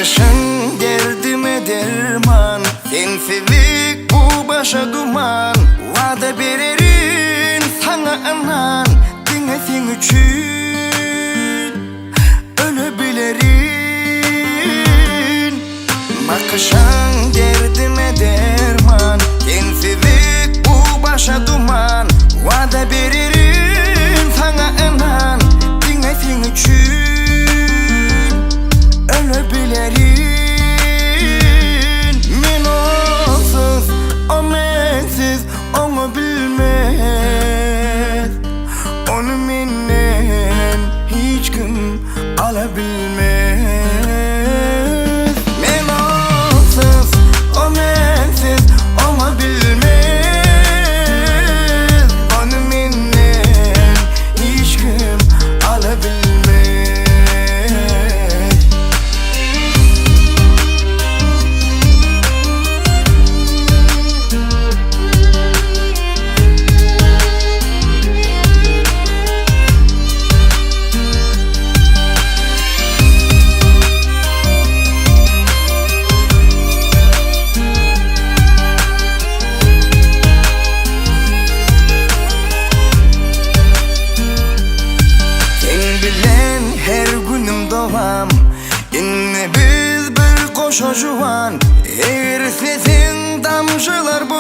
Bakyşyň derdime derman Sensizlik bu başa duman Wada bererin saňa ynan Diňe seň üçin öle bilerin Bakyşyň derdime derman Sensizlik bu başa duman Wada bererin saňa ynan Diňe seň üçin öle bilerin Men onsuz, o mensiz oňa bilmez Ony menden hiç kim ala bilmez Men onsuz, o mensiz oňa bilmez Ony menden hiç kim ala bilmez. Seň bilen her günüm dowam Indi biz bir goşa juwan Eger isleseň damjalar.